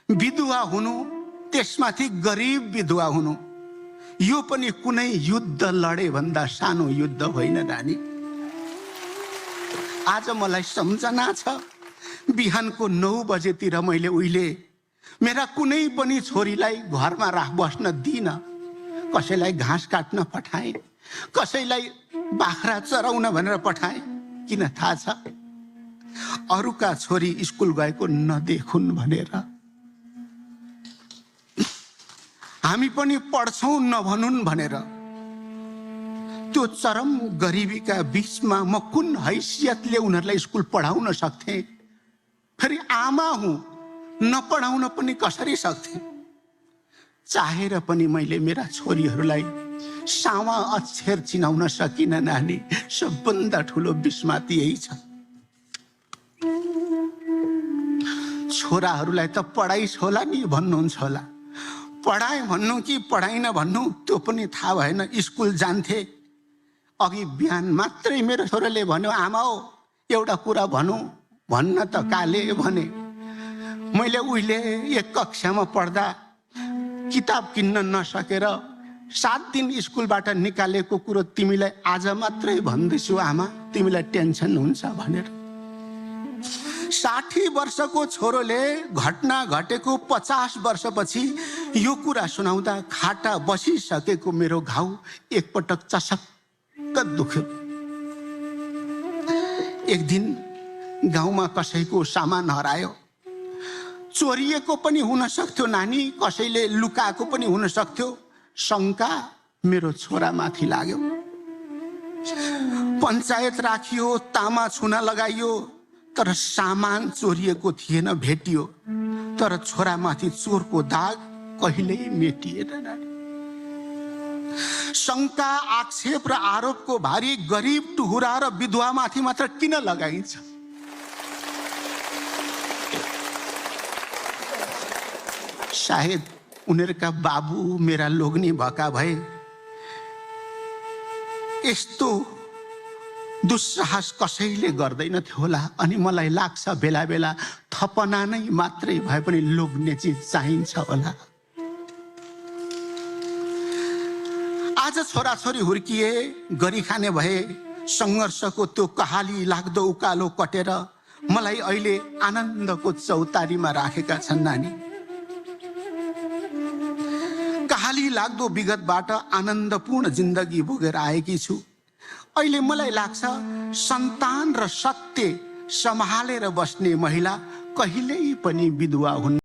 विधवा हुनु, त्यसमाथि गरिब विधवा हुनु, यो पनि कुनै युद्ध लडे भन्दा सानो युद्ध होइन नानी। आज मलाई सम्झना छ, बिहानको 9 बजेतिर मैले उहिले मेरा कुनै पनि छोरीलाई घरमा बस्न दिइन। कसैलाई घाँस काट्न पठाएँ, कसैलाई बाख्रा चराउन भनेर पठाएँ। किन थाहा छ? अरूका छोरी स्कुल गएको नदेखुन् भनेर। हामी पनि पढ्छौं नभनुन् भनेर। त्यो चरम गरिबीका बीचमा म कुन हैसियतले उनीहरूलाई स्कुल पढाउन सक्थेँ? फेरि आमा हुँ, नपढाउन पनि कसरी सक्थेँ? चाहेर पनि मैले मेरा छोरीहरूलाई सावा अक्षर चिनाउन सकिन नानी। सबभन्दा ठुलो बिस्माती यही छ। छोराहरूलाई त पढाइ होला नि भन्नुहुन्छ होला। पढाएँ भन्नु कि पढाइन भन्नु त्यो पनि थाहा भएन। स्कुल जान्थे, अघि बिहान मात्रै मेरो छोराले भन्यो, आमा हो एउटा कुरा भनौँ भन्न त काले भने। मैले उहिले 1 कक्षामा पढ्दा किताब किन्न नसकेर 7 दिन स्कुलबाट निकालेको कुरो तिमीलाई आज मात्रै भन्दैछु आमा, तिमीलाई टेन्सन हुन्छ भनेर। 60 वर्षको छोरोले घटना घटेको 50 वर्षपछि यो कुरा सुनाउँदा खाटा बसिसकेको मेरो घाउ एकपटक चसक्क दुख्यो। एक दिन गाउँमा कसैको सामान हरायो। चोरिएको पनि हुन सक्थ्यो नानी, कसैले लुकाएको पनि हुन सक्थ्यो। शंका मेरो छोरामाथि लाग्यो। पञ्चायत राखियो, तामा छुना लगाइयो, तर सामान चोरिएको थिएन, भेटियो। तर छोरामाथि चोरको दाग कहिल्यै मेटिएन नानी। शंका, आक्षेप र आरोपको भारी गरिब, टुहुरा र विधवामाथि मात्र किन लगाइन्छ? सायद उनीहरूका बाबु मेरा लोग्ने भएका भए यस्तो दुस्साहस कसैले गर्दैनथ्यो होला। अनि मलाई लाग्छ बेला बेला थपना नै मात्रै भए पनि लोग्ने चिज चाहिन्छ होला। आज छोराछोरी हुर्किए, गरी खाने भए, सङ्घर्षको त्यो कहाली लाग्दो उकालो कटेर मलाई अहिले आनन्दको चौतारीमा राखेका छन् नानी। कहाली लाग्दो विगतबाट आनन्दपूर्ण जिन्दगी भोगेर आएकी छु। अहिले मलाई लाग्छ सन्तान र सत्य सम्हालेर बस्ने महिला कहिल्यै पनि विधवा हुन्।